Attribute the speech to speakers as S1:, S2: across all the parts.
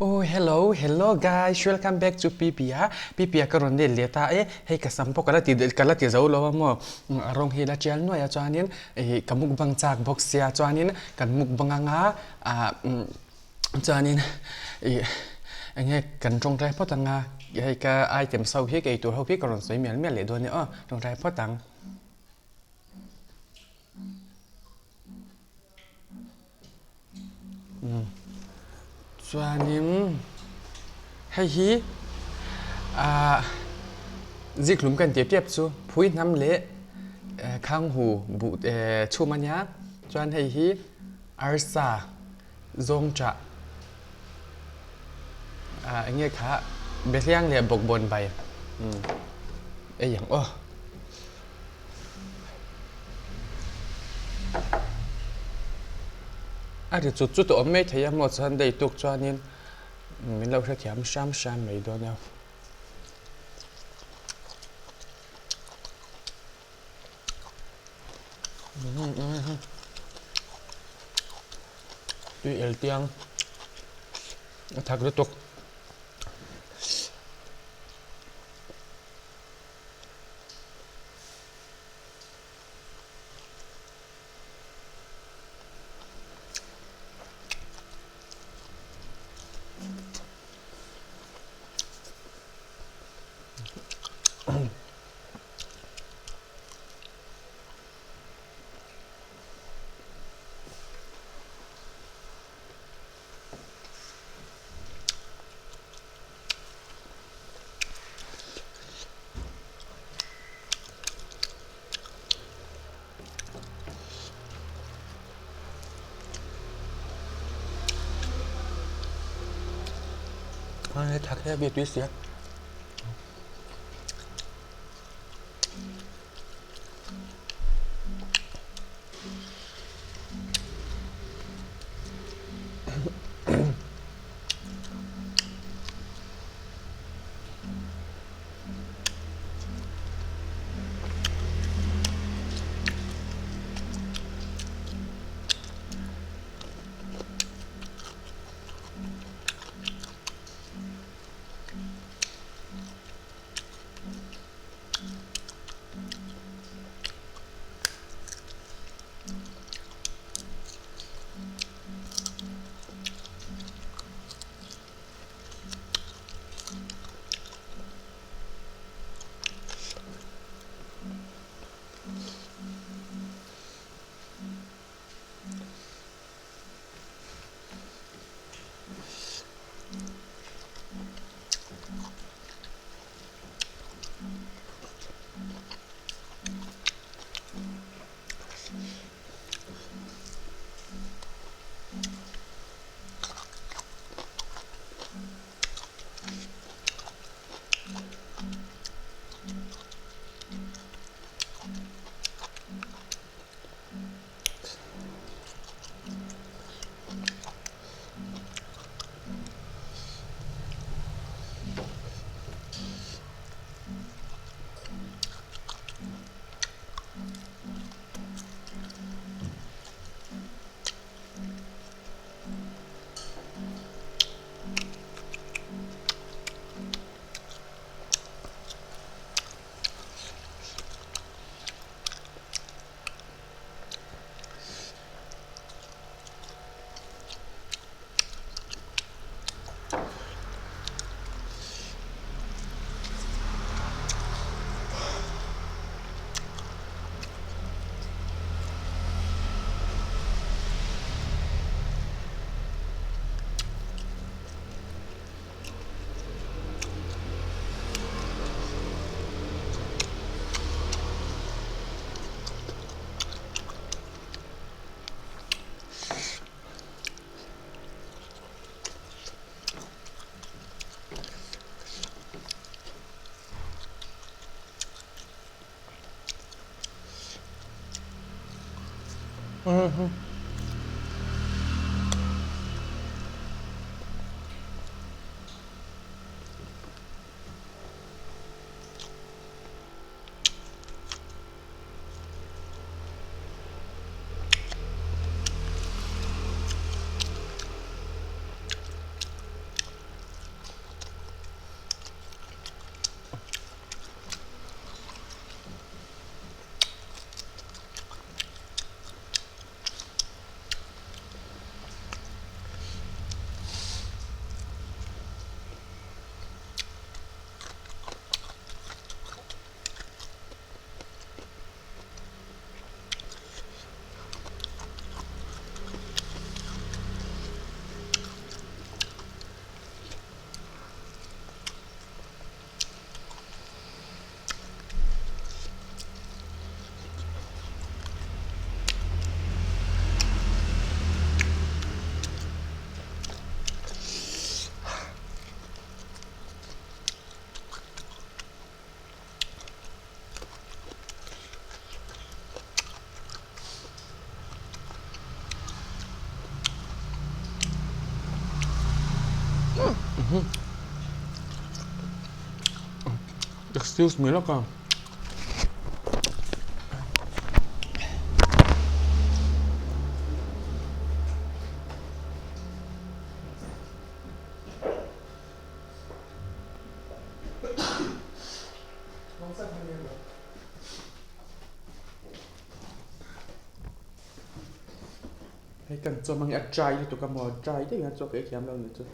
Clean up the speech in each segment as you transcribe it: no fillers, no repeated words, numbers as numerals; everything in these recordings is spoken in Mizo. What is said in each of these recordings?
S1: Oh hello hello guys welcome back to Pipia Pipia ka rawn let leh ta e hei ka sam pawh ka la ti ka la ti zo lo a maw a rawng hi la tial nuai a chuanin ih ka mukbang chak bawk sia chuanin kan mukbang anga ah chuanin ih eng nge kan tawngtai phawt anga hei ka item so hi ka eitur ho hi ka rawn sawi mial mial leh dawn a ni aw tawngtai phawt ang. Chuanin hei hi ahh zikhlum kan tih tep chu phui hnam leh khanghu buh chhum a nia chuan hei hi arsa zawngṭah ah eng nge kha behliang leh bawkbawn bai ei ang aw. A ri chut chut a awm mai thei a maw chuan dei tuk chuanin min lo hrethiam hram hram mai dawn a. Tui el tiang a thak lutuk. Thak he tui sia. Excuse me lawk a. Hei kan chawm ang hi a dry lutuk a maw dry deuh hian chaw ka ei thiam lo nih chu.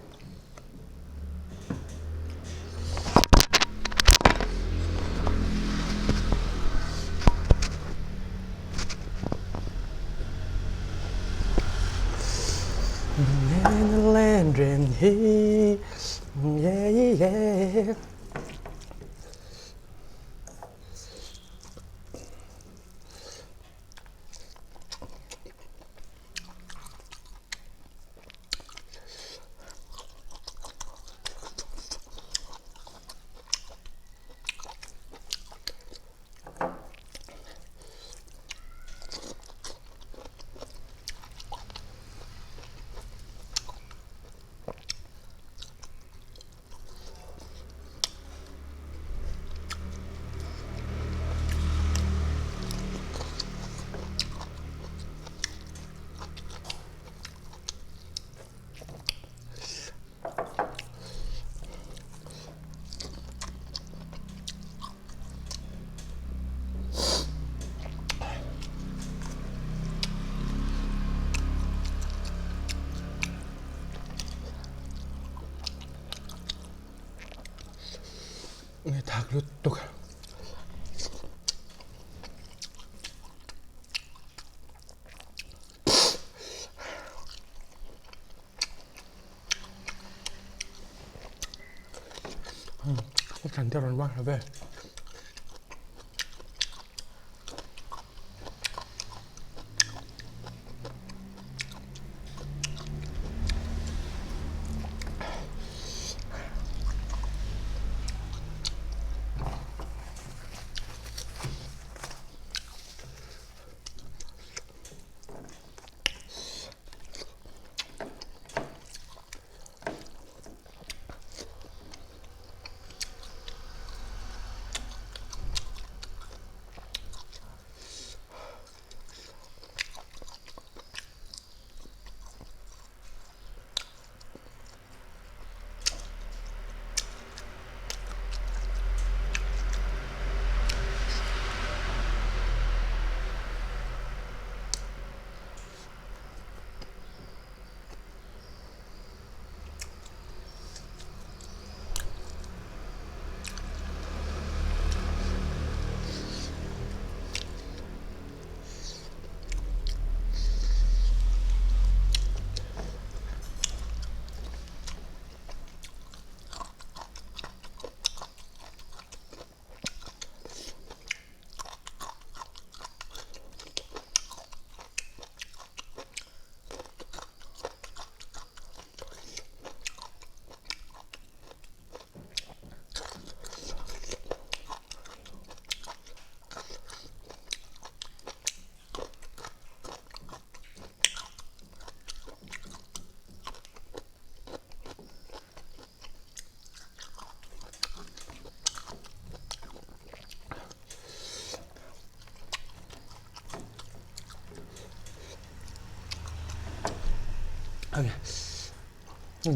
S1: Thak lutuk. Ka thlan te rawn vang lo ve.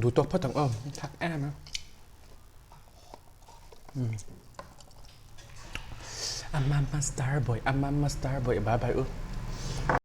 S1: Duh tawk phawt ang aw thak em a. Amama star boy amama star boy bye bye u.